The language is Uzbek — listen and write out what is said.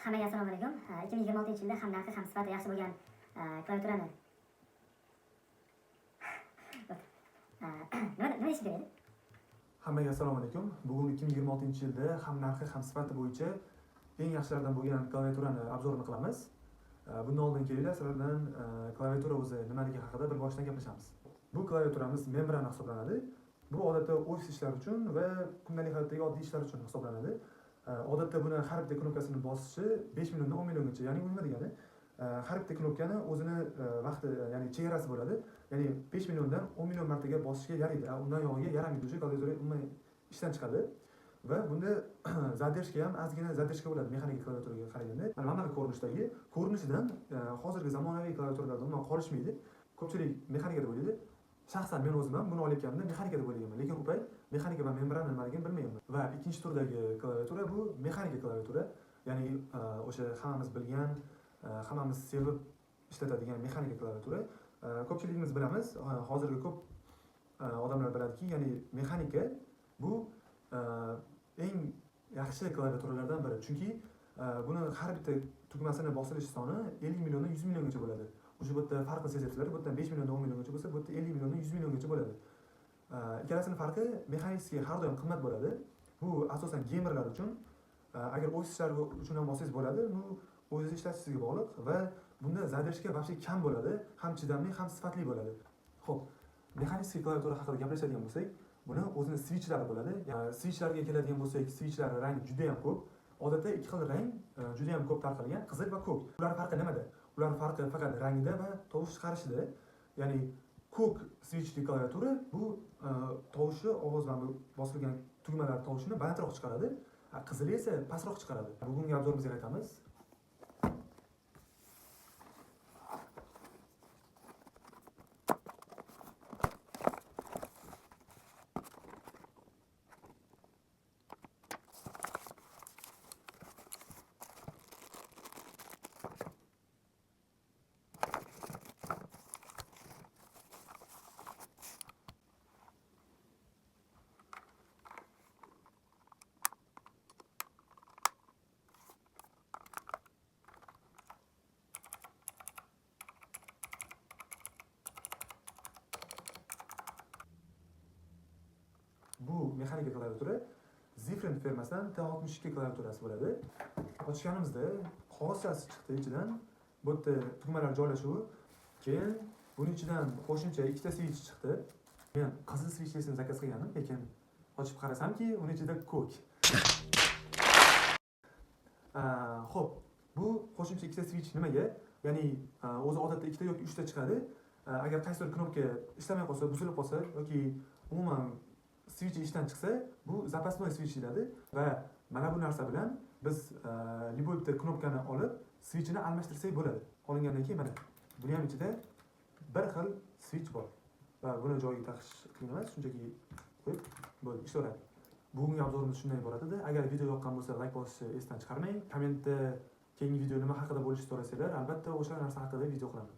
Hammaga assalomu alaykum. 2026 yilda ham narxi, ham sifati yaxshi bo'lgan klaviaturani nima deyishim kerak edi? Hammaga assalomu alaykum. Bugun 2026-yilda ham narxi, ham sifati bo'yicha eng yaxshilardan bo'lgan klaviaturani обзор ini qilamiz. Bundan oldin kelinglar, sizlar bilan klaviatura o'zi nimaligi haqida bir boshdan gaplashamiz. Bu klaviaturamiz membrana hisoblanadi. Bu odatda ofis ishlari uchun va kundalik hayotdagi oddiy ishlar uchun hisoblanadi. Odatda buni har bitta knopkasini bosishi 5 milliondan 10 milliongacha, ya'ni bu nima degani? Har bitta knopkani o'zini vaqti, ya'ni chegarasi bo'ladi. Ya'ni 5 milliondan 10 million martaga bosishga yaraydi. Undan yog'iga yaramaydi. O'sha klaviatura umuman ishdan chiqadi. Va bunda задержка ham ozgina задержка bo'ladi mexanik klaviaturaga qaraganda. Mana bunaqa ko'rinishdagi, ko'rinishidan hozirgi zamonaviy klaviaturalardan umuman qolishmaydi. Ko'pchilik mexanika deb o'ylaydi. Shaxsan men o'zim ham buni olayotganimda mexanika deb o'ylaganman, lekin u payt mexanika va membrana nimaligini bilmaganman. Va ikkinchi turdagi klaviatura bu mexanika klaviatura, ya'ni o'sha hammamiz bilgan, hammamiz sevib ishlatadigan mexanika klaviatura. Ko'pchiligimiz bilamiz, hozirgi ko'p odamlar biladiki, ya'ni mexanika bu eng yaxshi klaviaturalardan biri. Chunki buni har bitta tugmasini bosilish soni 50 milliondan 100 milliongacha bo'ladi. O'sha bu yerda farqni sezyapsizlar, bu yerdan 5 milliondan 10 milliongacha bo'lsa, bu yerda 50 milliondan 100 milliongacha bo'ladi. Ikkalasini farqi, механический har doim qimmat bo'ladi. Bu asosan geymerlar uchun, agar ofis ishlari uchun ham olsangiz bo'ladi, bu o'zingiz ishlatishingizga bog'liq va bunda задержка вообще kam bo'ladi, ham chidamli, ham sifatli bo'ladi. Xo'p, механический klaviatura haqida gaplashadigan bo'lsak, buni o'zini switchlari bo'ladi. Switchlarga keladigan bo'lsak, switchlari rangi juda ham ko'p. Odatda ikki xil rang juda ham ko'p tarqalgan, qizil va ko'k. Ular farqi nimada? Ular farqi faqat rangida va tovush chiqarishida. Ya'ni ko'k switchli klaviatura bu tovushi, ovoz va bu bosilgan tugmalar tovushini balandroq chiqaradi. Qizili esa pastroq chiqaradi. Bugungi обзор imizga qaytamiz. Bu mexanika klaviatura Zifrent firmasidan T62 klaviaturasi bo'ladi. Ochganimizda qog'ozchasi chiqdi ichidan. Bu yerda tugmalar joylashuvi. Keyin buning ichidan qo'shimcha ikkita switch chiqdi. Men qizil switchlisini заказ qilgandim, lekin ochib qarasamki, uni ichida ko'k. Xo'p, bu qo'shimcha ikkita switch nimaga? Ya'ni o'zi odatda ikkita yoki uchta chiqadi. Agar qaysidir knopka ishlamay qolsa, buzilib qolsa yoki umuman switch ishdan chiqsa, bu запасной switch deyiladi va mana bu narsa bilan biz любой bitta knopkani olib, switchini almashtirsak bo'ladi. Olingandan keyin mana buni ham ichida bir xil switch bor. Va buni joyiga taqish qiyin emas, shunchaki qo'yib bo'ldi, ishlayveradi. Bugungi обзор imiz shundan iborat edi. Agar video yoqqan bo'lsa, layk bosishni esdan chiqarmang. Kommentda keyingi video nima haqida bo'lishini so'rasanglar, albatta o'sha narsa haqida video qilaman.